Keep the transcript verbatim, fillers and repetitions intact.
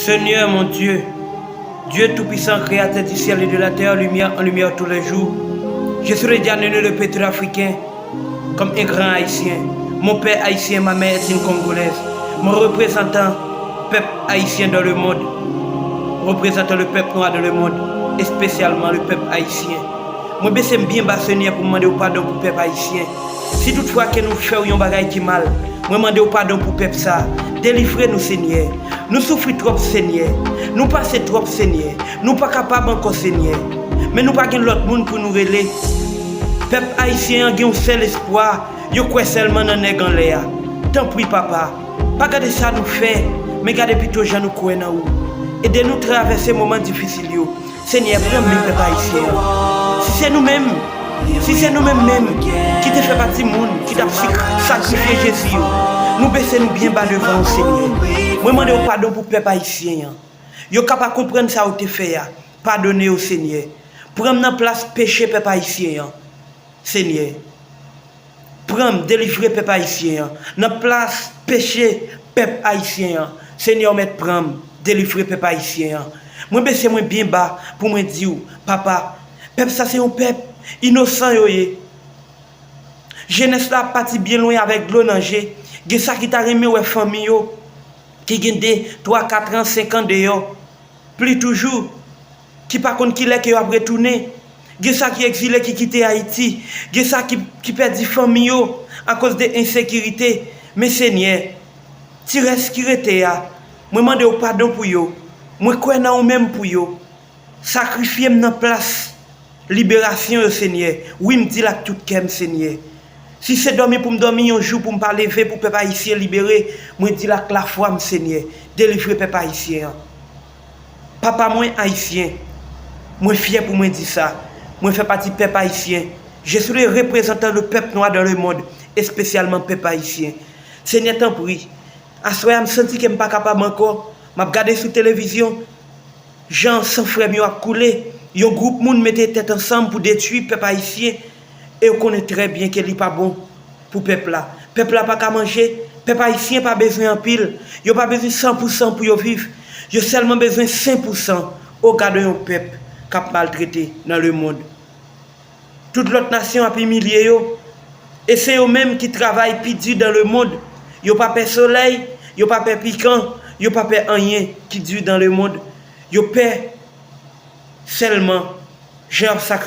Seigneur mon Dieu, Dieu tout-puissant, créateur du ciel et de la terre, lumière en lumière tous les jours, je suis le Dianené, le pétrafricain, comme un grand haïtien. Mon père haïtien, ma mère est une congolaise. Mon représentant, peuple haïtien dans le monde, représentant le peuple noir dans le monde, spécialement le peuple haïtien. Mwen bese m byen ba, Senyè, pou m mande w padon pou pèp ayisyen. Si toutfwa ke nou fè w yon bagay ki mal, mwen mande w padon pou pèp sa. Delivre nou, Senyè. Nou soufri twòp, Senyè. Nou pase twòp, Senyè. Nou pa kapab ankò, Senyè. Men nou pa gen lòt moun pou nou rele. Pèp ayisyen an gen yon sèl espwa. Yo kwè sèlman nan nèg anlè a. Tanpri, Papa, pa gade sa nou fè, men gade pito jan nou kwè nan ou. Ede nou travèse moman difisil yo. Senyè, pran men pèp ayisyen an. Si se nou menm, si se nou menm menm ki te fè pati moun ki t ap sik-, sakrifye Jezi yo, nou bese nou byen ba devan w, Senyè. Mwen mande w padon pou pèp ayisyen an. Yo ka pa konprann sa yo te fè a. Padone yo, Senyè. Pran m nan plas peche pèp ayisyen an, Senyè. Pran m, delivre pèp ayisyen an. Nan plas peche pèp ayisyen an, Senyè, w mèt pran m, delivre pèp ayisyen an. Mwen bese mwen byen ba pou mwen di w, Papa, pèp sa se yon pèp inosan yo ye. Jenès la ap pati byen lwen avèk dlo nan je. Gen sa ki ta renmen wè fanmi yo, ki gen de, twa, kat an, senk an deyò. Pli toujou, ki pa konn kilè ke yo ap retounen. Gen sa ki egzile, ki kite Ayiti. Gen sa ki, ki pèdi fanmi yo akoz de ensekirite. Men Senyè, ti rès ki rete a, mwen mande w padon pou yo. Mwen kwè nan ou menm pou yo. Sakrifye m nan plas liberasyon yo, Senyè. Wi, m di l ak tout kè m, Senyè. Si se dòmi pou m dòmi yon jou pou m pa leve pou pèp ayisyen libere, mwen di l ak lafwa m, Senyè, delivre pèp ayisyen an. Papa mwen ayisyen, mwen fyè pou mwen di sa. Mwen fè pati pèp ayisyen. Je suis le représentant le peuple noir dans le monde, espesyalman pèp ayisyen. Senyè, tanpri, aswè a m santi ke m pa kapab ankò. M ap gade sou televizyon, jan san frè m yo ap koule, yon gwoup moun mete tèt ansanm pou detwi pèp ayisyen, e yo konnen trè byen ke li pa bon pou pèp la. Pèp la pa ka manje, pèp ayisyen pa bezwen anpil, yo pa bezwen san pou san pou yo viv, yo sèlman bezwen sen pou san. O gade yon pèp k ap maltrete nan lemonn. Tout lòt nasyon ap imilye yo, e se yo menm ki travay pi di dan lemonn. Yo pa pè solèy, yo pa pè pikan, yo pa pè anyen ki di dan lemonn. Yo pè sèlman jan y ap sakri-